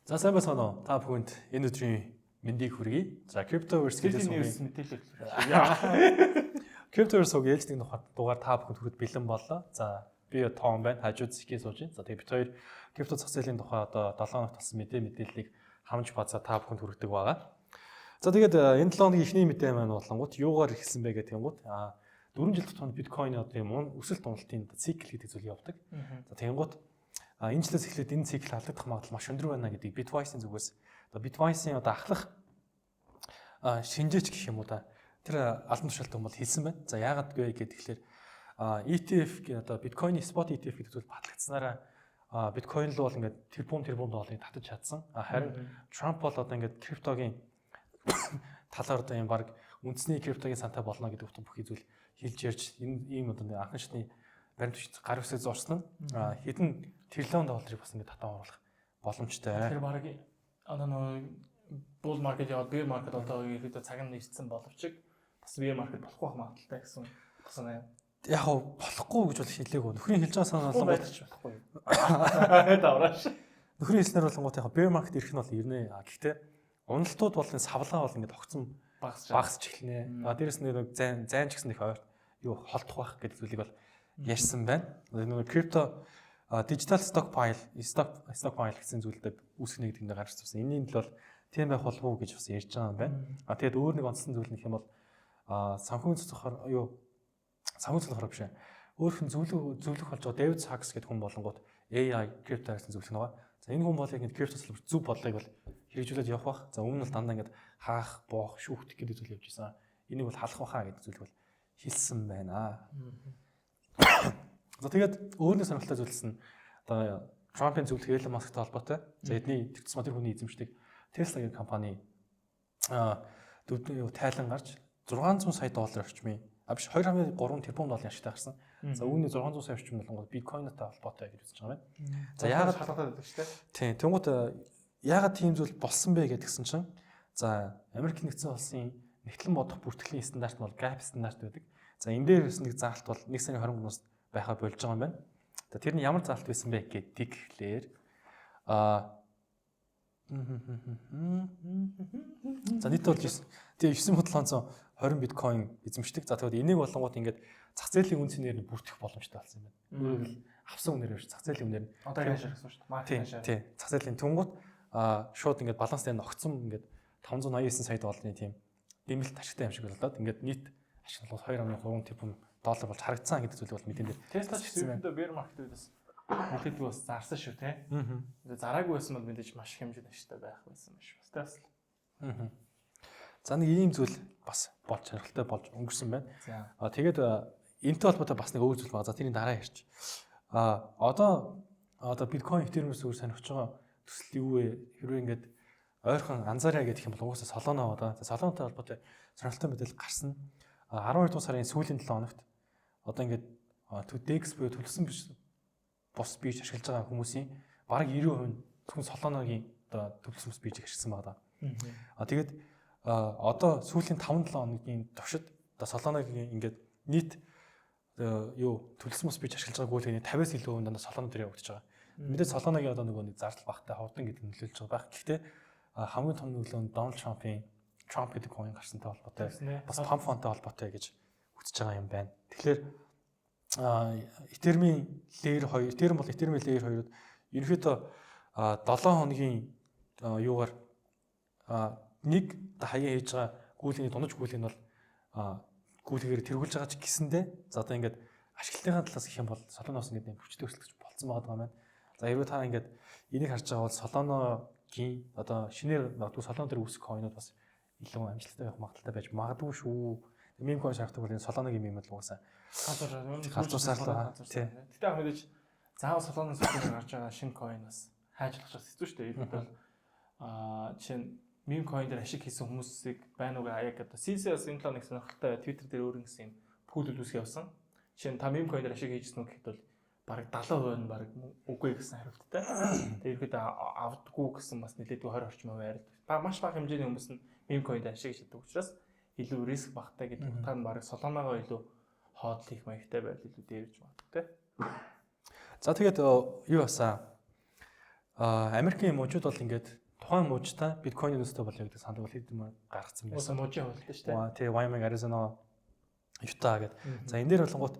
За, сайн байцгаана уу? Та бүхэнд энэ өдрийн мэндийг хүргэе. За, Cryptoverse гэдэг сувгийн мэдээлэл. Cryptoverse сувгийн ээлжийн дугаар та бүхэнд хүрэхэд бэлэн боллоо. За, би Том байна. Хажууд Зикээ сууж байна. За, тэгээ бид хоёр крипто зах зээлийн тухай одоо 7 хоногт болсон мэдээллийг хамж базаа та бүхэнд хүргэдэг байгаа. За, тэгээд энэ 7 хоногийн эхний мэдээ маань болонгууд юугаар эхэлсэн бэ гэдэг юм гут 4 жил тутамд биткойн одоо юм өсөлт уналтын цикл гэдэг зүйл явдаг. За, тэгэнгүүт энэ жилээс эхлээд энэ цикл халагдах магадлал маш өндөр байна гэдгийг Bitwise-ийн зүгээс, одоо Bitwise-ийн одоо ахлах шинжээч гэх юм уу да, тэр албан тушаалтай хүн бол хэлсэн байна. За, яагаад вэ гэхээр ETF гэх одоо биткойны spot ETF гэдэг зүйл батлагдсанараа биткойн л бол ингээд тэрбум тэрбум долларыг татаж чадсан. Харин Трамп бол одоо ингээд криптогийн талаар одоо юм баг үндэсний криптогийн сантай болно гэдэг утга бүхий зүйл хэлж ярьж, энэ ийм одоо анхан шатны баримт бичиг гар үсээ зурсан нь хэдэн триллион долларыг бас ингээд татан оруулах боломжтой. Тэр баг одоо нөгөө bull market яваад bear market одоо ерөөдөө цаг нь ирсэн боловч бас bear market болохгүй байх магадлалтай гэсэн санаа юм. Яг хав болохгүй гэж бол хэлээгүй. Нөхрийн хэлж байгаа санаа болонгууд болохгүй. Даврааш. Нөхрийн хэлснээр болонгууд яг bear market ирэх нь бол ирнэ. Гэхдээ уналтууд бол энэ савлгаа бол ингээд огцом багасч эхэлнэ. Дээрэс нь нэг зайн зайн ч гэсэн их ойр юу холдох байх гэдэг зүйлийг бол ярьсан байна. Нөгөө крипто digital stockpile гэсэн зүйлдээ үүсгэнэ гэдэг нь гарч ирсэн. Энийн төлөө бол тийм байх болов уу гэж бас ярьж байгаа юм байна. Тэгээд өөр нэг онцлон зүйл нь гэх юм бол санхүүгийн цэцгээр юу, санхүү цэцгээр биш ээ. Өөрөх нь зөвлөх болж байгаа Дэвид Сакс гэдэг хүн болонгууд AI крипто гэсэн зөвлөх нэг. За, энэ хүн бол яг ингэ крипто салбар зөв бодлогыг бол хэрэгжүүлээд явах бах. За, өмнө нь бол дандаа ингээд хаах, боох, шүүхтэх гэдэг зүйл явж исэн. Энийг бол халах баха гэдэг зүйлийг бол хэлсэн байна. За, тэгээд өөр нэг сонирхолтой зүйлс нь одоо Трампын зөвлөх Элон Масктай холбоотой. За, эдний тэр тусмаа тэр хүний эзэмшдэг Tesla гэх компани дөрөвдний тайлан гарч 600 сая доллар орчмын, а биш, 2.3 тэрбум долларын ашигтай гарсан. За, үүний 600 сая орчим болонгууд биткойнтой холбоотой гэж үзэж байгаа юм байна. За, яагаад халаатай байдаг шүү дээ. Тийм. Тэнгуут яагаад тийм зүйл болсон бэ гэдгсэн чинь, за, Америк нэгдсэн улсын нэгтлэн бодох бүртгэлийн стандарт нь бол GAAP стандарт байдаг. За, энэ дээр ерөөс нэг заалт бол 1 сарын 23-наас байхаа болж байгаа юм байна. За, тэр нь ямар заалт байсан бэ гэдэг гэхлээр за, нийт бол 9, тэгээ 9720 биткойн эзэмшдэг. За, тэгвэл энийг болонгууд ингээд зах зээлийн үн цэнээр нь бүртгэх боломжтой болсон юм байна. Өөрөөр хэлбэл, авсан үнээр биш, зах зээлийн үнээр нь. Одоо яаж гэсэн шүү дээ. Market ашаар. Тийм. Зах зээлийн түнгууд шууд ингээд баланс дээр ногцсон ингээд 589 сая долларын тийм дэмэлт ашигтай юм шиг болоод ингээд нийт ашиг бол 2.3 тэрбум доллар болж харагдсан гэдэг зүйлийг бол мэдэн дээр Tesla ч гэсэн ерөнхийдөө bear market үедээс нэлээдгүй бас зарсан шүү те. Зараагүй байсан бол мэдээж маш их хэмжээний ашигтай байх байсан маш бас те бас. За, нэг ийм зүйл бас болж сонирхолтой болж өнгөрсөн байна. Тэгээд энэтэй холбоотой бас нэг өөр зүйл байгаа. За, тэрийг дараа ярьч. Одоо биткойн, Ethereum-ээс өөр сонирхож байгаа төсөл юу вэ? Хэрвээ ингээд ойрхон анзаараа гэх юм бол угаасаа Solana байгаа. За, Solana-тай холбоотой сонирхолтой мэдээлэл гарсан. 12 дугаар сарын сүүлийн 7 хоногт одоо ингээд DEX буюу төлсөн биш бус бирж ашиглаж байгаа хүмүүсийн бараг 90% нь зөвхөн Solana-гийн одоо төлсөн бус биржийг ашигласан байгаа. Тэгээд одоо сүүлийн 5 7 хоногийн туршид одоо Solana-гийн ингээд нийт юу төлсөн бус бирж ашиглаж байгаа гүйлгээний 50-аас илүү хувь нь дандаа Solana дээр явагдаж байгаа. Мэдээж Solana-гийн одоо нөгөө нэг зардал багтай, хурдан гэдэг нь нөлөөлж байгаа байх. Гэхдээ хамгийн том нөлөө нь Дональд Трампын Trump гэдэг coin гарсантай холбоотой, бас Pump Fun-тай холбоотой гэж үзэж байгаа юм байна. Тэгэхээр Ethereum-ийн layer 2, Ethereum бол Ethereum-ийн layer 2-од ерөнхийдөө 7 хоногийн юугаар нэг хаяа хийж байгаа гүйлгээний дундаж гүйлгээ нь бол гүйлгээгээр тэргүүлж байгаа ч гэсэндээ, за, одоо ингээд ашиглалтын талаас гэх юм бол Solana-с ингээд хүчтэй өсөлт болцсон байгаа юм байна. За, хэрвээ та ингээд энийг харж байгаа бол Solana-гийн одоо шинээр магадгүй Solana дээр үүсэх coin-ууд бас илүү амжилттай байх магадлалтай байж магадгүй шүү. Meme coin шаарддаг бол энэ Solana-гийн meme бол угаасаа галзуурсаар л байгаа. Тийм. Гэтэ яг мэдээж заавал Solana сүлжээ гарч байгаа шинэ coin бас хайж болох хэцүү шүү дээ. Ерөнхийдөө бол жишээ нь meme coin дээр ашиг хийсэн хүмүүсийг байна уу яг одоо CCS энэ талаар нэг сонирхолтой Twitter дээр өөр ингэсэн юм poll үүсгэх явсан. Жишээ нь та meme coin дээр ашиг хийжсэн үү гэхэд бол бараг 70% нь бараг үгүй гэсэн хариулттай. Тэгээ ерөнхийдөө авдггүй гэсэн бас нэлээдгүй 20 орчим хувь хариулт. Маш бага хэмжээний хүмүүс нь meme coin дээр ашиг хийж чаддаг учраас илүү риск багтай гэдэг утгаар нь бараг Solana-гаа илүү хоодл хийх маягтай байдал илүү дээрж магадгүй те. За, тэгээд юу басаа Америкийн мужууд бол ингээд тухайн мужтай биткойн нөөцтэй болъё гэдэг санал бол хэд юм гаргацсан байсан. Мужийн хууль шүү дээ. Тий, Wyoming, Arizona, Utah гэдэг. За энэ дээр болонгууд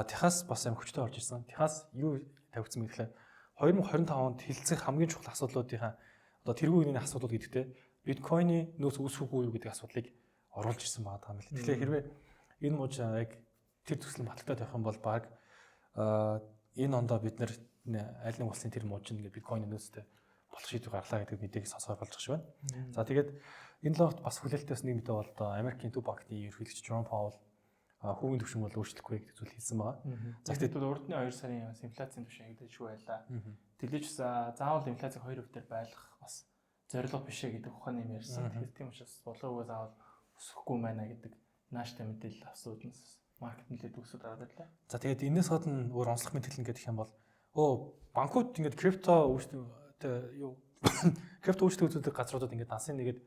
Техас бас аим хүчтэй орж ирсэн. Техас юу тавигдсан бэ гэхлээр 2025 онд хэлэлцэх хамгийн чухал асуудлуудынхаа одоо тэргүүгийн асуудлууд гэдэгтээ биткойны нөөц үүсэх үгүй юу гэдэг асуудлыг оруулж ирсэн байгаа юм байна. Тэгэхээр хэрвээ энэ муж яг тэр төсөл нь баталгаад явах юм бол баг энэ ондоо бид нэр аль нэг улсын тэр муж нь ингээд биткойны нөөцтэй болох шийдвэр гарлаа гэдэг мэдээг сонсохоор болж байгаа шиг байна. За тэгээд энэ логт бас хүлээлттэй бас нэг мэдээ бол одоо Америкийн төв банкны ерөнхийлөгч Jerome Powell хүүгийн түвшин бол өөрчлөхгүй гэдэг зүйл хэлсэн байгаа. За тэгэхээр урдны 2 сарын бас инфляцийн түвшин ягдаж байлаа. Тэглэж заавал инфляцийг 2% дээр байлгах бас зорилго биш ээ гэдэг ухааны юм ярьсан. Тэгэхээр тийм учраас болоогүй заавал өсөхгүй байна гэдэг нааштай мэдээлэл авсууднаас маркет нэлээд өсөд гараад ирлээ. За тэгээд энэс гадна өөр онцлог мэдээлэл гэдэг юм бол банкуд ингээд крипто үүсдэг юу крипто үйлчлэг үзүүлдэг газруудад ингээд дансын нэгэд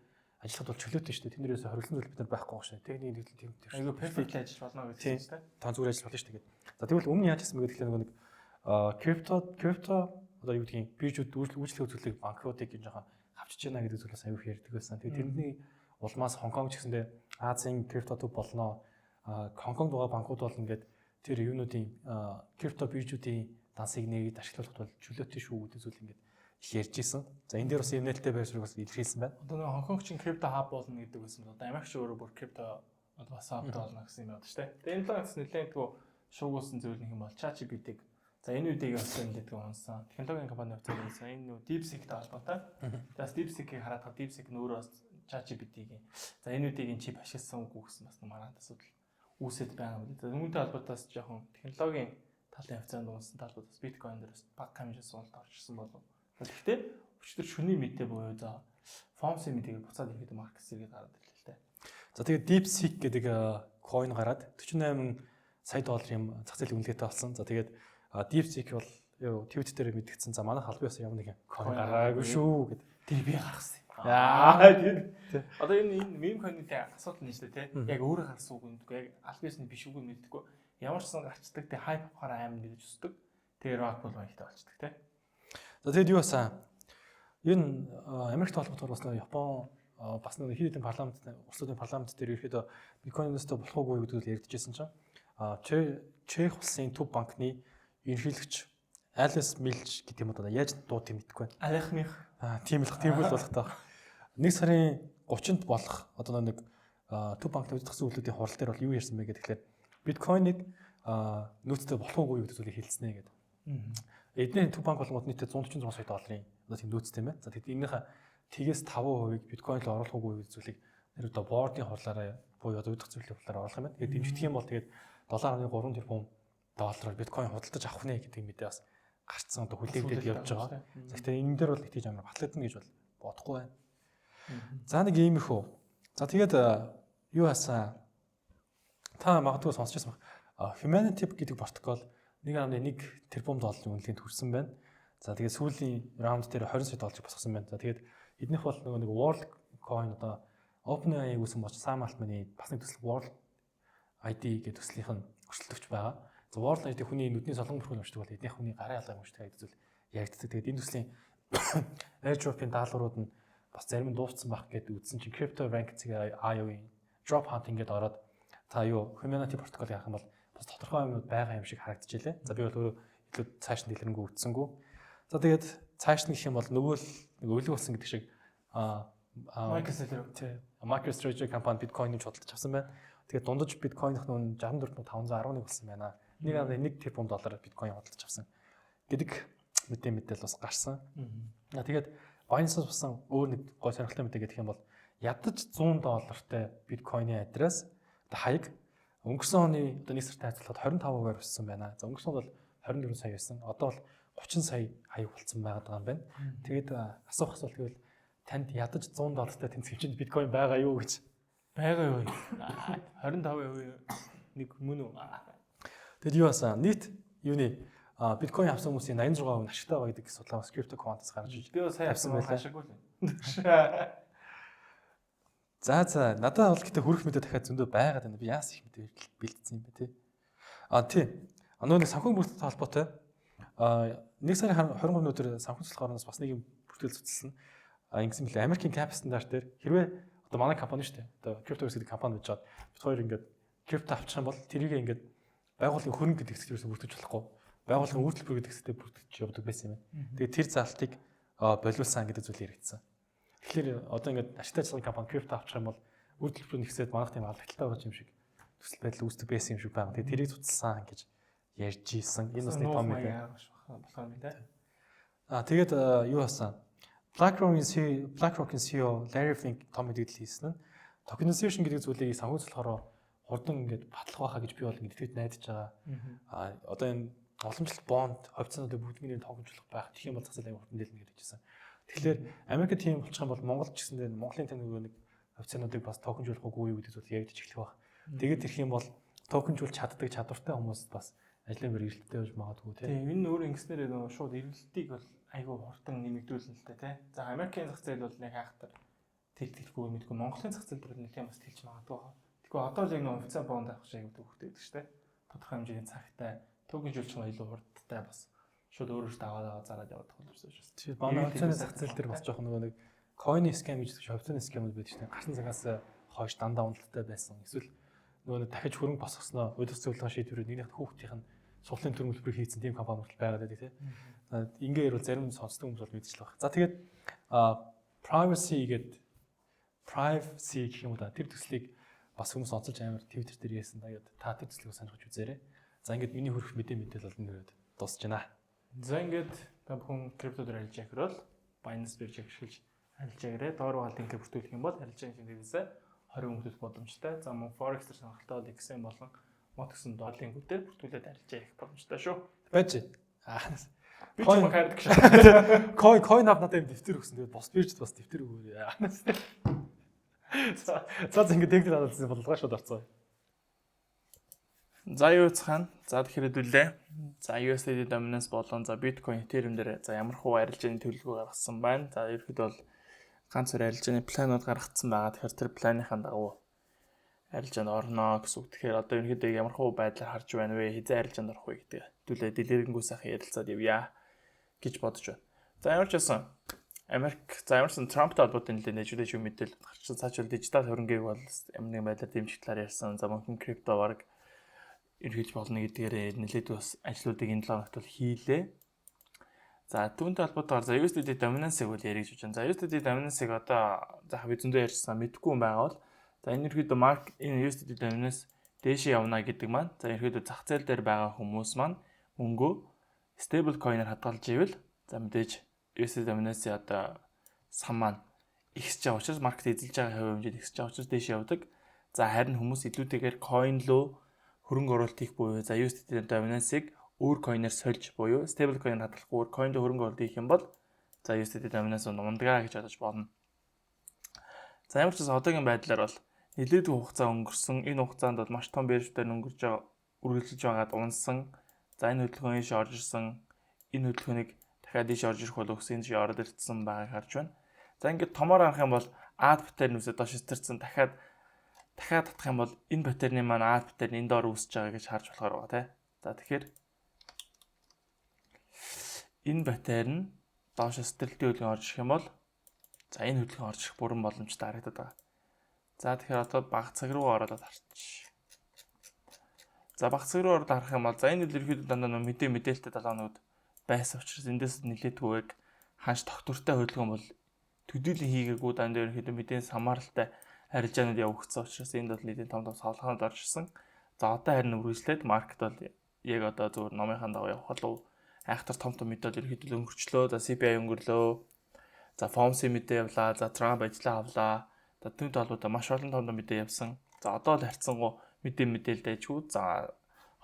ажиллахад бол чөлөөтэй шүү дээ. Тэнд ерөөсө хоригдсон зүйл бид нар байхгүй байгаа шүү. Техникийн нэгдэл тийм тийм. Айгу перфект ажиллаж болно гэсэн чинь тийм. Та зүгээр ажиллаж болно шүү дээ. За тэгвэл өмнө яаж хийсэн бэ гэхээр нөгөө нэг крипто одоо юу гэдгийг биржүүд үйлчлэг үзүүлдэг банкуудыг гэж жоохон хавчиж байна гэдэг зүйл бас аюу их ярьдаг байсан. Тэгээд тэрний улмаас Хонконг ч гэсэндээ Азийн крипто төв болно. Хонконгд байгаа банкуд бол ингээд тэр юунуудын крипто биржүүдийн дансыг нэгэд ашиглуулахад бол чөлөөтэй шүү гэдэг зүйл ингээд их ярьж исэн. За энэ дээр бас юм нээлттэй байр суурийг бас илэрхийлсэн байна. Одоо нэг Хонконг чинь крипто хаб болно гэдэг байсан бол одоо Америк ч өөрөө бүр крипто бас хаб болно гэсэн юм байна шүү дээ. Тэгээ энэ талаас нэлээд тгөө шуугуулсан зүйл нэг юм бол ChatGPT-г за энэ үеийг бас нэлээд унсан. Технологийн компани хувьд унсан. Энэ нөө DeepSeek-тэй холбоотой. Тэгээс DeepSeek-ийг хараад та DeepSeek нь өөрөө бас ChatGPT-гийн за энэ үеийн чип ашигласан үгүй гэсэн бас маргаан асуудал үүсэт байгаа юм. За үүнтэй холбоотой бас жоохон технологийн талын хувьцаанд унсан талбай бас биткойн дээр бас бага хэмжээний суулт орж ирсэн болов. Гэхдээ өчигдөр шөнийн мэдээ буюу за FOMC мэдээг буцаад ихэд маркет зэрэгэд гараад ирлээ л дээ. За тэгээд DeepSeek гэдэг coin гараад 48 сая долларын юм зах зээлийн үнэлгээтэй болсон. За тэгээд DeepSeek бол юу Twitter дээр мэдгдсэн. За манай халбан ёсоор ямар нэгэн coin гаргаагүй шүү гэд. Тэр би гаргасан. Яа тийм. Одоо энэ meme coin-ийн асуудал нь шүү дээ тий. Яг өөрөө гарсан үг мэдгүй, яг аль биесний биш үг мэдгүй. Ямар ч сан гарчдаг тий хайп авахаар аим мэдэж өсдөг. Тэгээ rock бол маягтай болчдөг тий. За тэгээд юу басан? Энэ Америкт холбоотойгоор бас нэг Япон бас нэг хэд хэдэн парламент улсуудын парламент дээр ерөөхдөө биткойн нөөцтэй болох уугүй гэдэг зүйл яригдчихсэн чинь Чех улсын төв банкны ерөнхийлөгч Алис Милж гэдэг юм одоо яаж дууд юм мэдэхгүй байна. Алих мих. Тийм л тийм л болох таах. 1 сарын 30-нд болох одоо нэг төв банкны удирдах зүйлүүдийн хурал дээр бол юу ярьсан бэ гэхээр биткойныг нөөцтэй болох уугүй гэдэг зүйлийг хэлсэн ээ гэдэг. Эдний төв банк болгоод нийтдээ 146 сая долларын одоо тийм нөөцтэй юм байна. За тэгэд энэнийхээ тэгээс 5%-ийг биткойн руу оруулах уугүй гэдэг зүйлийг нэр одоо бордын хурлаараа буюу одоо удирдах зүйлийн хурлаараа оруулах юм байна. Тэгээд дэмжигдэх юм бол тэгээд 7.3 тэрбум доллараар биткойн худалдаж авах нэ гэдэг мэдээ бас гарцсан одоо хүлээгдээд явж байгаа. За гэхдээ энэ дээр бол итгэж амар батлагдана гэж бол бодохгүй байна. За нэг иймэрхүү. За тэгээд юу хасан та магадгүй сонсч байсан баг. Humanity гэдэг протокол 1.1 тэрбум долларын үнэлгээнд хүрсэн байна. За тэгээд сүүлийн раунд дээр 20 сая долларыг босгосон байна. За тэгээд эднийх бол нөгөө нэг World Coin одоо OpenAI-г үүсгэн болж Sam Altman-ы бас нэг төсөл World ID гэдэг төслийнх нь өрсөлдөгч байгаа. За World ID хүний нүдний солонгон бүрхүүл уншдаг бол эднийх хүний гарын алгааг уншдаг гэдэг зүйл яригддаг. Тэгээд энэ төслийн airdrop-ын даалгаврууд нь бас зарим нь дууссан байх гэдээ үзсэн чинь Crypto Rank.io-ийн drop hunting гэдээ ороод та юу Humanity протокол яах юм бол бас тодорхой юмнууд байгаа юм шиг харагдчихлээ. За би бол өөрөө илүү цааш нь дэлгэрэнгүй үзсэнгүү. За тэгээд цааш нь гэх юм бол нөгөө л нэг өлег болсон гэдэг шиг MicroStrategy тий MicroStrategy компани биткойныг худалдаж авсан байна. Тэгээд дундаж биткойных нь 64511 болсон байна. 1.1 тэрбум доллараар биткойн худалдаж авсан гэдэг мэдээлэл бас гарсан. Тэгээд Binance-аас болсон өөр нэг гой сонирхолтой мэдээ гэх юм бол ядаж 100 доллартай биткойны адрес одоо хаяг өнгөрсөн оны одоо нэг сартай харьцуулахад 25%-аар өссөн байна. За өнгөрсөн бол 24 сая байсан. Одоо бол 30 сая хаяг болсон байгаа юм байна. Тэгээд асуух асуулт гэвэл танд ядаж 100 доллартай тэнцэх хэмжээнд биткойн байгаа юу гэж. Байгаа юу? 25% нэг мөн үү? Тэгэд юу басан? Нийт юуны биткойн авсан хүмүүсийн 86% нь ашигтай байгаа гэдэг судалгаа бас CryptoQuant-аас гарч иж Би бас сая авсан байлаа. Ашиггүй л. За надад бол гэтээ хүрэх мэдээ дахиад зөндөө байгаад байна. Би яас их мэдээ бэлдсэн юм бэ те. А тий. Нөгөө нэг санхүүгийн бүрэлдэхүүнтэй холбоотой 1 сарын 23-ны өдөр санхүү хөтөлбөрийн орноос бас нэг юм бүртгэл цуцлсан. Ингэсэн мөлий Америкийн cap стандарт дээр хэрвээ одоо манай компани шүү дээ. Одоо Cryptoverse гэдэг компани байж байгаад бид хоёр ингээд крипто авчих юм бол тэрийг ингээд байгууллагын хөрөнгө гэдэг хэсгээр юусэн бүртгэж болохгүй. Байгууллагын үр төлбөр гэдэг хэсэгтээ бүртгэж явдаг байсан юм байна. Тэгээд тэр залтыг болиулсан гэдэг зүйл яригдсан. Тэгэхээр одоо ингээд ашигтай ажиллагааны компани крипто авчих юм бол үр төлбөр нэгсээд манайх тийм алдагдaltaй байгаа юм шиг төсөл байдал үүсдэг байсан юм шиг байна. Тэгээд тэрийг цуцлсан гэж ярьж исэн. Энэ бас нэг том мэдээ. Болохоор мэдээ. Тэгээд юу хасан? BlackRock-ийн CEO Larry Fink том мэдээлэл хийсэн нь tokenization гэдэг зүйлийг санхүү зөвлөхөөрөө хурдан ингээд батлах байхаа гэж би бол ингээд итгэж найдаж байгаа. Одоо энэ уламжлалт бонд хувьцаануудыг бүгднийг токенжуулах байх. Тэгэх юм бол зах зээл аягүй хурдан дэлнэ гэж хэлсэн. Тэгэхээр Америк тийм болчих юм бол Монгол ч гэсэндээ Монголын тань нөгөө нэг хувьцаануудыг бас токенжуулах үгүй юу гэдэг зүйл яригдчих эхлэх байх. Тэгээд ирэх юм бол токенжуулж чаддаг чадвартай хүмүүс бас ажлын байр эрэлттэй байж магадгүй тийм. Тийм, энэ өөр ингэснээр нөгөө шууд эрэлтийг бол айгүй хурдан нэмэгдүүлнэ л дээ тий. За, Америкийн зах зээл бол нэг хайхтар тэлтгэхгүй мэдгүй, Монголын зах зээл дээр нэлээд бас тэлж магадгүй байна. Тэгэхгүй одоо л яг нөгөө хувьцаа бонд авах шиг айгүй төвхтэй байдаг шүү дээ. Тодорхой хэмжээний цагтай токенжуулчих нь илүү хурдтай, бас шууд өөр өөртөө аваад аваад зараад явах боломжтой шүү дээ. Тийм, манай хувьцааны зах зээл дээр бас жоохон нөгөө нэг coin scam гэж хувьцааны scam байдаг шүү дээ. Гарсан цагаас хойш дандаа уналттай байсан. Эсвэл нөгөө нэг дахиж хөрөнгө босгосноо удирдах зөвлөгөө шийдвэрүүд нэгнийх хүүхдийнх нь судлалын төрөм төлбөрийг хийцэн тийм компани хүртэл байгаад байдаг тийм. Ингээ ярил зарим сонсдог хүмүүс бол мэдчихэл байх. За, тэгээд privacy гэдэг, privacy гэх юм уу да, тэр төслийг бас хүмүүс онцолж амар Twitter дээр ярьсан. Тэгээд та тэр төслийг сонирхож үзээрэй. За, ингээд миний хүрэх мэдээлэл бол энэ үрээд дуусж байна. За, ингээд та бүхэн крипто дээр арилжаа гэхээр бол Binance бирж ашиглаж арилжаа гэрээ. Доор байгаа линкээр бүртгүүлэх юм бол арилжааны тэмдэглэлээсээ 20 төлөх боломжтой. За, мөн Forex дээр сонирхолтой бол XM болон MOT гэсэн долларын гүтээр бүртгүүлээд арилжаа хийх боломжтой шүү. Байж. Би ч юм хайрдаг шүү. Coin hub надад юм дэвтэр өгсөн. Тэгээд бос биржд бас дэвтэр өгөөрэй. За, ингээд техник анализын бодлогоо шууд орцгоё. За, юу цаана. За, тэгэхээр хэдүүлээ. За, USDT dominance болон за Bitcoin, Ethereum дээр за ямар хуу арилжааны төлөвлөгөө гаргасан байна. За, ерөөхдөө бол ганц өөр арилжааны планууд гаргацсан байгаа. Тэгэхээр тэр планыхаа дагуу арилжаанд орно гэсэн үг. Тэгэхээр одоо ерөнхийдөө ямар хуу байдлаар харж байна вэ? Хизээ арилжаанд орох вэ гэдэг. Хэдүүлээ дэлгэрэнгүй сайхан ярилцаад явъя гэж бодож байна. За, ямар ч байсан Америк, за, ямарсан Трамптай холбоотой нэлээд нэжүүлж юу мэдээлэл гарчсан. Цаашвал дижитал хөрөнгийг бол ямар нэгэн байдлаар дэмжих талаар ярьсан. За, мөнхөн крипто баг ерөнхийдөө болно гэдгээр нэлээд бас ажлуудыг энэ 7 хоногт бол хийлээ. За, түүнтэй холбоотойгоор за USDT dominance-ыг бол ярих гэж байна. За, USDT dominance-ыг одоо за би зөндөө ярьсан, мэдгүй юм байгаа бол за энэ ерөнхийдөө mark энэ USDT dominance дээшээ явна гэдэг маань за ерөнхийдөө зах зээл дээр байгаа хүмүүс маань мөнгөө stable coin-аар хадгалж ивэл за мэдээж USDT dominance-ийн одоо сан маань ихсэж байгаа учраас, market эзэлж байгаа хувь хэмжээд ихсэж байгаа учраас дээшээ явдаг. За, харин хүмүүс илүүтэйгээр coin руу хөрөнгө оруулалт хийх буюу за USDT dominance-ыг өөр coin-оор сольж буюу stable coin хадгалахгүй өөр coin дээр хөрөнгө оруулалт хийх юм бол за USDT dominance ундгаа гэж бодож болно. За, ямар ч гэсэн одоогийн байдлаар бол нэлээдгүй хугацаа өнгөрсөн. Энэ хугацаанд бол маш том bearish дээр өнгөрч байгаа, үргэлжлэж байгаад унсан. За, энэ хөдөлгөөн ийш орж ирсэн. Энэ хөдөлгөөнийг дахиад ийш орж ирэх бол өгсөн, ийш ороод ирсэн байгааг харж байна. За, ингээд томоор харах юм бол A pattern үсээ доош сэвтэрсэн, дахиад дахиад татах юм бол энэ pattern-ы маань A pattern энэ доор үүсэж байгаа гэж харж болохоор байгаа тий. За, тэгэхээр энэ pattern доош сэтрэлтийн хөдөлгөөн орж ирэх юм бол за энэ хөдөлгөөн орж ирэх бүрэн боломжтой харагдаад байгаа. За, тэгэхээр одоо бага цаг руу ороод харчих. За, бага цаг руу ороод харах юм бол за энэ үл ерөөхдөө дандаа нөө мэдээлэлтэй 7 хоногуд байсан учраас эндээс нэлээдгүй ханш тогтвортой хөдөлгөөн бол төдийлөн хийгээгүй, дандаа ерөнхийдөө мэдээ самаарлалтай арилжаанууд явагдсан учраас энд бол нэлээд том том савлаханууд орж ирсэн. За, одоо харин үргэлжлээд market бол яг одоо зөвхөн номынхаа дагуу явах болов, айхтар том том мэдээлэл ерөнхийдөө өнгөрчлөө. За, CPI өнгөрлөө. За, FOMC мэдээ явлаа. За, Трамп ажиллаа авлаа. За, түүнтэй холбоотой маш олон том том мэдээ явсан. За, одоо л харьцангуй мэдээлэл дайжгүй. За,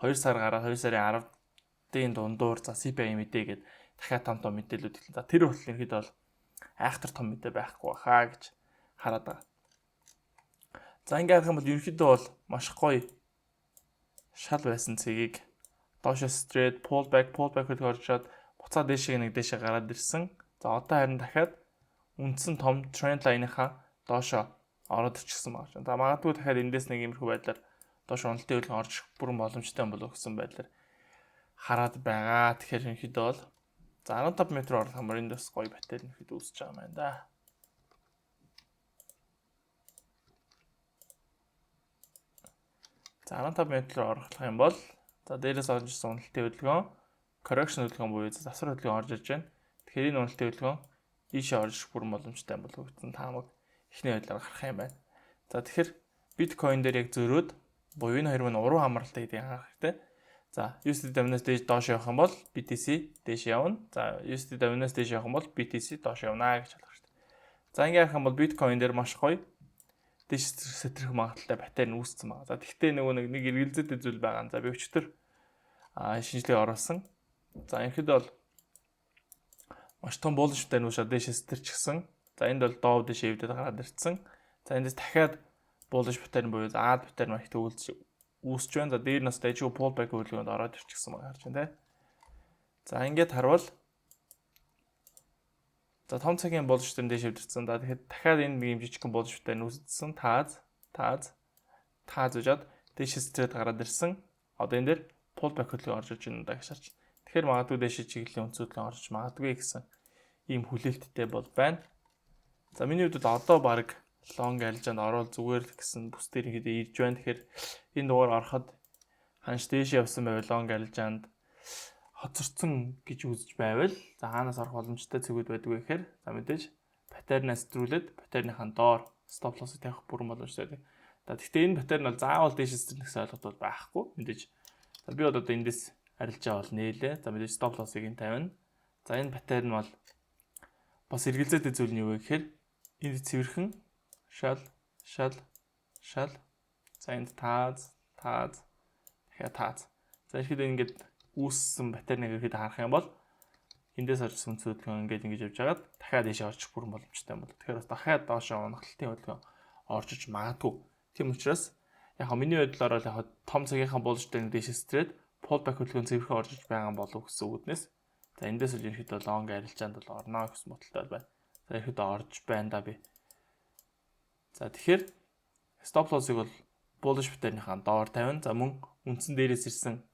2 сар гараад 2 сарын 10-ын дундуур за CPI мэдээ гээд дахиад том том мэдээлүүд эхэлсэн. За, тэр хүртэл ерөнхийдөө бол айхтар том мэдээ байхгүй баха гэж хараад байгаа. За, ингээд харах юм бол ерөнхийдөө бол маш гоё шал байсан цэгийг доошо straight pull back, pull back хөдөлгөөн оржоод буцаад дээшээ нэг дээшээ гараад ирсэн. За, одоо харин дахиад үндсэн том trend line-ийнхаа доошо ороод ирчихсэн байна. За, магадгүй дахиад эндээс нэг иймэрхүү байдлаар доош уналтын хөдөлгөөн орж бүрэн боломжтой болов гэсэн байдлаар Хараад байгаа. Тэгэхээр ерөнхийдөө бол за 15 метр оруулах юм бол энд бас гоё pattern ерөнхийдөө үүсэж байгаа юм байна да. За 15 метр оруулах юм бол за дээрээс орж ирсэн уналтын хөдөлгөөн, correction хөдөлгөөн буюу засвар хөдөлгөөн орж ирж байна. Тэгэхээр энэ уналтын хөдөлгөөн ийшээ орж ирэх бүрэн боломжтой юм болов гэсэн таамаг эхний байдлаар гарах юм байна. За, тэгэхээр биткойн дээр яг зөрөөд буюу энэ хоёр маань уруу хамааралтай гэдгийг анхаарах хэрэгтэй. За, USD Dominance дээш доош явах юм бол BTC дээш явна. За, USD Dominance дээш явах юм бол BTC доош явна гэж ойлгох хэрэгтэй. За, ингээ харах юм бол биткойн дээр маш гоё дээш сэтрэх магадлалтай pattern үүссэн байгаа. За, тэгвэл нөгөө нэг эргэлзээтэй зүйл байгаа. За, би өчтөр шинжилгээ оруулсан. За, ерөнхийдөө бол маш том bullish pattern уушаа дээш сэтэрчихсэн. За, энд бол дов дээш эвдээд гараад ирсэн. За, эндээс дахиад bullish pattern буюу аад pattern маш төгөлж үүсч байна. За, дээр нь бас дайжгүй pullback хөдөлгөөнд ороод ирчихсэн байгаа харж байна те. За, ингээд харвал за том цагийн bullish pattern дээш эвдэрсэн. За, тэгэхээр дахиад энэ нэг юм жижигхэн bullish pattern үүссэн. Тааз, тааз, тааз үжээд дээш сэтрээд гараад ирсэн. Одоо энэ дээр pullback хөдөлгөөн орж иж байна даа гэж харж. Тэгэхээр магадгүй дээш чиглэлийн үндсөдлөн орж магадгүй гэсэн ийм хүлээлттэй бол байна. За, миний хувьд бол одоо баг long арилжаанд орвол зүгээр л гэсэн бүс дээр ихэд ирж байна. Тэгэхээр энэ дугаар ороход ханш дээш явсан байвал long арилжаанд хоцорсон гэж үзэж байвал за хаанаас орох боломжтой цэгүүд байдаг вэ гэхээр за мэдээж pattern аас сэтрүүлээд pattern ыхаа доор stop loss-ыг тавих бүрэн боломжтой. За, гэхдээ энэ pattern бол заавал дээш сэтрэнэ гэсэн ойлголт бол байхгүй. Мэдээж за би одоо эндээс арилжаа бол нээлээ. За, мэдээж stop loss-ыг энэ тавина. За, энэ pattern бол бас эргэлзээтэй зүйл нь юу вэ гэхээр энд цэвэрхэн шал, шал, шал, за энд тааз, тааз, дахиад тааз. За, ихэд ингээд үүссэн pattern ыг ихэд харах юм бол эндээс орж ирсэн хөдөлгөөн ингээд ингэж явж хагаад дахиад ийшээ орчих бүрэн боломжтой юм бол. Тэгэхээр бас дахиад доошоо унахлтын хөдөлгөөн орж иж магадгүй. Тийм учраас яг миний байдлаар бол яг том цагийнхаа боломжтой нэг дээшээ сэтрээд pullback хөдөлгөөн цэвэрхэн орж иж байгаа болов гэсэн үгнээс за эндээс л ерөнхийдөө long арилжаанд бол орно гэсэн бодолтой байна. За, ерөнхийдөө орж байна да би. За, тэгэхээр stop loss-ыг бол bullish pattern-ийнхаа доор тавина. За, мөн үндсэн дээрээс ирсэн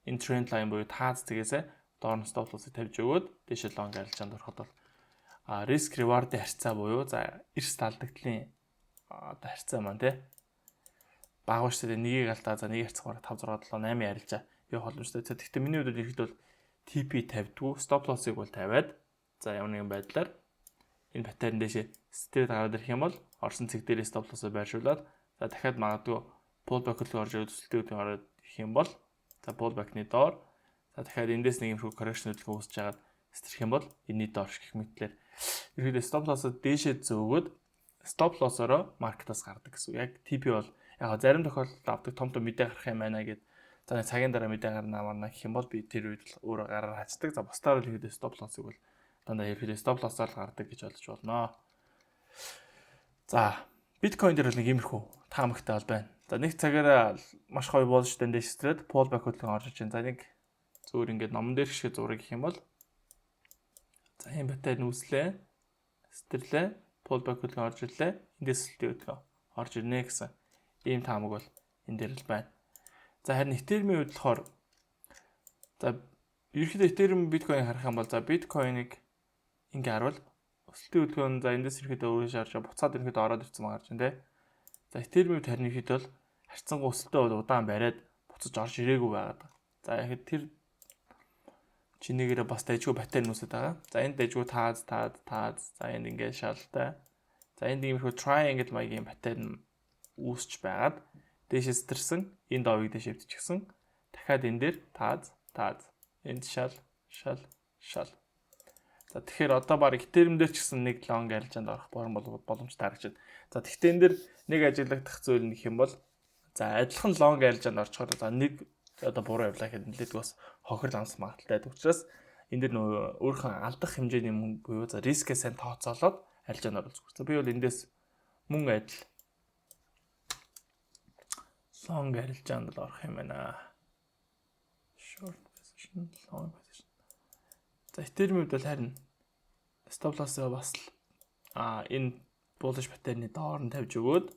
энэ trend line буюу тааз цэгээсээ доор нь stop loss-ыг тавьж өгөөд дээшээ long арилжаанд ороход бол risk reward-ын харьцаа буюу за эрс алдагдлын одоо харьцаа маань тий баггүй шүү дээ. Нэгийг алдаа, за нэг харьцах бараг 5 6 7 8 арилжаа явах боломжтой. Тэгэхдээ миний хувьд ерөнхийдөө бол TP тавьдгүй, stop loss-ыг бол тавиад за ямар нэгэн байдлаар энэ pattern дээшээ сэтрээд гараад ирэх юм бол орсон цэг дээрээ stop loss-оо байршуулад за дахиад магадгүй pullback хөдөлгөөн орж ирээд өсөлтийн хөдөлгөөн ороод ирэх юм бол за pullback-ны доор, за дахиад эндээс нэг юмшгүй correction хөдөлгөөн үүсэж хагаад сэтрэх юм бол энэний доор гэх мэтлэр ерөнхийдөө stop loss-оо дээшээ зөөгөөд stop loss-ороо market-аас гардаг гэсэн. Яг TP бол яг зарим тохиолдолд авдаг, том том мэдээ гарах юм байна гэд за нэг цагийн дараа мэдээ гарна марна гэх юм бол би тэр үед л өөрөө гараар хацдаг. За, бусдаар л ерөнхийдөө stop loss-ыг бол дандаа ерөнхийдөө stop loss-оор л гардаг гэж ойлгож болно. За, биткойн дээр бол нэг иймэрхүү таамагтай бол байна. За, нэг цагаараа маш гоё bullish дан дээш сэтрээд pullback хөдөлгөөн орж иж байна. За, нэг зөөр ингээд номон дээр шиг зураг гэх юм бол за ийм pattern үүслээ. Сэтэрлээ. Pullback хөдөлгөөн орж ирлээ. Эндээс өсөлтийн хөдөлгөөн орж ирнэ гэсэн ийм таамаг бол энэ дээр л байна. За, харин Ethereum-ийн хувьд болохоор за ерөнхийдөө Ethereum, биткойныг харах юм бол за биткойныг ингээ харвал өсөлтийн хөдөлгөөн за эндээс ерөнхийдөө өөрөөр шаарч буцаад ерөнхийдөө ороод ирсэн байгаа гарч байна те. За, Ethereum-ийн хувьд харин ерөнхийдөө бол харьцангуй өсөлтөө удаан бариад буцаж орж ирээгүй байгаад. За, яг тэр чинийгээрээ бас дайжгүй pattern үүсээд байгаа. За, энд дайжгүй тааз, тааз, тааз. За, энд ингээд шалтай. За, энд иймэрхүү triangle маягийн pattern үүсч байгаад дээшээ сэтэрсэн, энэ доовыг дээш эвдчихсэн. Дахиад энэ дээр тааз, тааз. Энд шал, шал, шал. За, тэгэхээр одоо баг Ethereum дээр ч гэсэн нэг long арилжаанд орох боломжтой харагдаж байна. За, тэгэхдээ энэ дээр нэг ажиглагдах зүйл нь гэх юм бол за адилхан long арилжаанд орчхоор за нэг одоо буруу явлаа гэхэд нэлээд бас хохирол амсах магадлалтай байдаг учраас энэ дэр нөгөө өөрийнхөө алдах хэмжээний мөнгө буюу за рискээ сайн тооцоолоод арилжаанд орол зүгээр. За, би бол эндээс мөн адил long арилжаанд л орох юм байна. Short position, long position. За, Ethereum-д бол харин stop loss-оо бас л энэ bullish pattern-ы доор нь тавьж өгөөд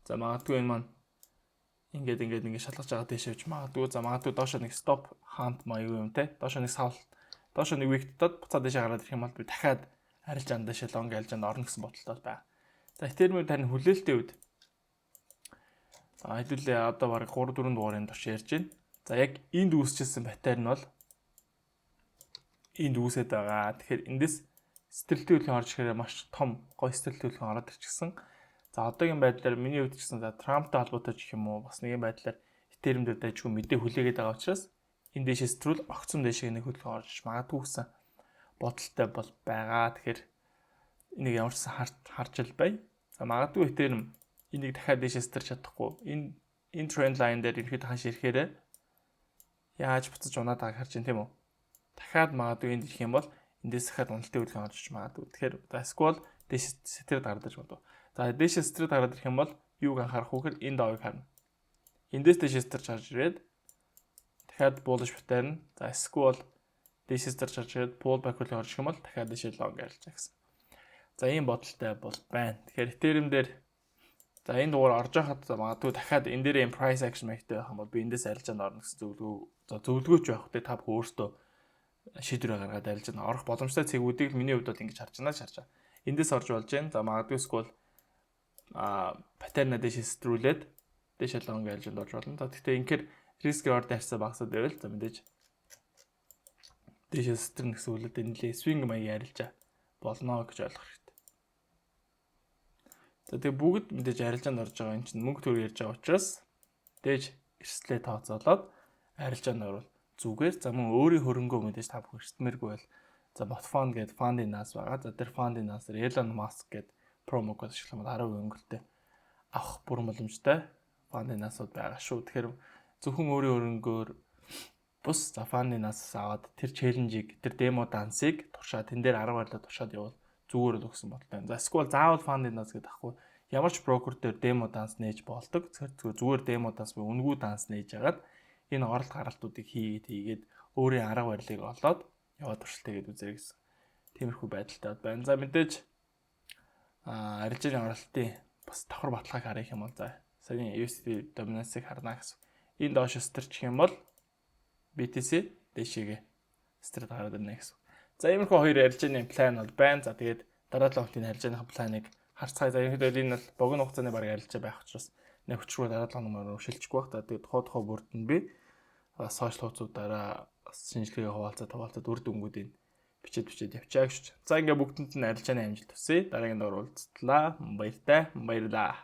за магадгүй энэ маань Ингээд ингээд ингээд шалгаж байгаа дээш явж магадгүй. За, магадгүй доошо нэг stop hunt маяг юм те. Доошо нэг савл, доошо нэг wick татаад буцаад дээшээ гараад ирэх юм бол би дахиад арилжаанд, дээшээ long арилжаанд орно гэсэн бодолтой байна. За, Ethereum харин хүлээлтийн үед хэдүүлээ одоо бараг 3 4 дугаарын турш ярьж байна. За, яг энд үүсчихсэн pattern бол энд үүсээд байгаа. Тэгэхээр эндээс сэтрэлтийн хөдөлгөөн орж ирэхээр маш том гоё сэтрэлтийн хөдөлгөөн ороод ирчихсэн. За, одоогийн байдлаар миний хувьд ч гэсэн, за, Трамптай холбоотой ч гэх юм уу, бас нэгэн байдлаар Ethereum дээр дайжгүй мэдээ хүлээгээд байгаа учраас энэ дээшээ сэтрүүл огцом дээшээ нэг хөдөлгөөн орж магадгүй гэсэн бодолтой бол байгаа. Тэгэхээр энийг ямар ч сан харж л бай. За, магадгүй Ethereum энийг дахиад дээшээ сэтэрч чадахгүй. Энэ trend line дээр ерөнхийдөө ханш ирэхээр яаж буцаж унаад байгааг харж байна, тийм үү? Дахиад магадгүй энд ирэх юм бол эндээс дахиад уналтын хөдөлгөөн орж иж магадгүй. Тэгэхээр эсвэл дээш сэтрээд гардаг магадгүй. За, дээшээ сэтрээд гараад ирэх юм бол юуг анхаарах вэ гэхээр энэ доовыг харна. Эндээс дээшээ сэтэрч гарч ирээд дахиад bullish pattern. За, эсвэл дээшээ сэтэрч гарч ирээд pull back хөдөлгөөн орж ирэх юм бол дахиад дээшээ long арилжаа гэсэн. За, ийм бодолтой бол байна. Тэгэхээр Ethereum дээр, за, энэ дугаар орж байхад магадгүй дахиад энэ дээр юм price action маягтай байх юм бол би эндээс арилжаанд орно гэсэн зөвлөгөө, за, зөвлөгөөч байх те, та бүхэн өөртөө шийдвэрээ гаргаад арилжаанд орох боломжтой цэгүүдийг миний хувьд бол ингэж харж байна, харж байгаа. Эндээс орж болж байна. За, магадгүй эсвэл pattern аа дээш сэтрүүлээд дээш long арилжаанд орж болно. За, гэхдээ инхээр risk reward харьцаа багасаад байвал, за, мэдээж дээш сэтрэнэ гэсэн үг л, энэ нэлээ swing маягийн арилжаа болно гэж ойлгох хэрэгтэй. За, тэгээ бүгд мэдээж арилжаанд орж байгаа юм чинь мөнгө төгрөг ярьж байгаа учраас дээж эрсдлээ тооцоолоод арилжаанд орвол зүгээр. За, мөн өөрийн хөрөнгөө мэдээж та бүхэн эрсдмээргүй бол, за, bot fund гэдэг фандын наас байгаа. За, тэр фандын наасаар Elon Musk гэдэг promo code ашиглах юм бол 10% хөнгөлөлттэй авах бүрэн боломжтой фандын наасууд байгаа шүү. Тэгэхээр зөвхөн өөрийн хөрөнгөөр бус, за, фандын наасаас аваад тэр challenge ийг, тэр demo dance ыг туршаад, тэн дээр арга барилаа туршаад явбал зүгээр л өгсөн бодолтой. За, эсвэл заавал фандын наас гэдэг ахгүй, ямар ч брокер дээр demo данс нээж болдог. Зүгээр demo данс буюу үнэгүй данс нээж агаад энэ оролт гаралтуудыг хийгээд хийгээд өөрийн арга барилыг олоод яваад туршилт хийгээд үзэрэй гэсэн тиймэрхүү байдалтай байна. За, мэдээж арилжааны оролтын бас давхар баталгааг харах юм бол, за, саяны USD dominance-ыг харна гэсэн. Энэ доош сэтэрчих юм бол BTC дээшээгээ сэтрээд гараад ирнэ гэсэн. За, иймэрхүү хоёр арилжааны план бол байна. За, тэгээд дараа 7 хоногийн арилжааных планыг харцгаая. За, ерөнхийдөө энэ бол богино хугацааны бараг арилжаа байх учраас нэг хүчрүү дараа 7 хоног шилжихгүй байх. Тэгээд тухай тухай бүрд нь би social хуудасуудаараа шинжилгээ хуваалцаад хуваалцаад үр дүнгуудыг бичээд бичээд явчаа гэж. За, ингээ бүгдэнд нь арилжааны амжилт хүсье. Дараагийн дугаар уулзтлаа. Баяртай. Баярлаа.